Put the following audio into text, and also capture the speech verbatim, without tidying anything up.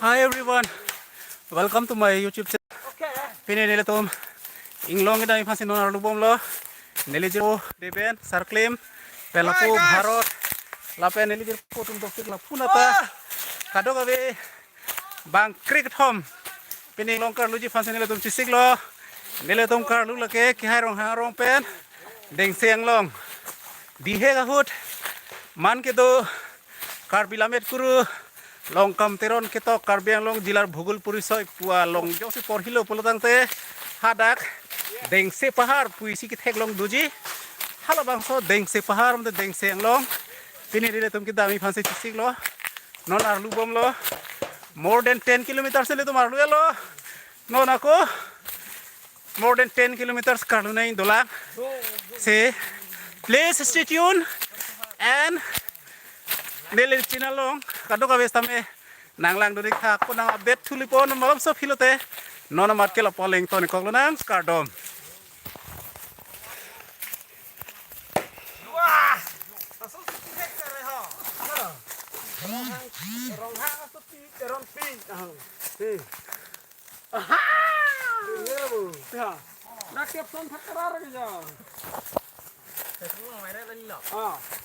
Hi everyone, welcome to my YouTube channel. Pini nelitum inglong kedam aphansi non arlu bomlo. Neli jirpo Deben, Sarklim, pelapu Hi, guys. Bharat. Lapen neli jirpo atum toksik lapu nata. Ah. Kadokave bang krekthom. Pini inglong karluji aphansi nelitum chesiklo. Nelitum karlu lake Kehai Ronghang arong pen Dengse Anglong. Dihek ahut man kedo Karbi Lammet Kuru Longkam Teron ketok Karbi Anglong Jilar Bhugol Porisoy pu along jongsi porhilo pulotangte hadak Dengse Pahar pusi ketheklong doji. Halabangso Dengse Pahar mate Dengse Anglong. Pini nelitum kedam aphansi chesiklo. Non arlu bomlo. More than ten kilometers nelitum arlu-etlo. Non ako more than ten kilometers karlu nangji dolang. Si, please stay tuned and neli channel along kadokave tame nanglang duri thak ko nang update thuli pon malom so philote non amat ke lapu along toni koklo nang kardom. Wah! Aso si hek kare ho. Ronghang, Ronghang aso pi, Teron pi. Ah. Si. Aha! Ini bu. Ya. Nak siap son thak karar aja. Saya semua merek lagi lah. Ah.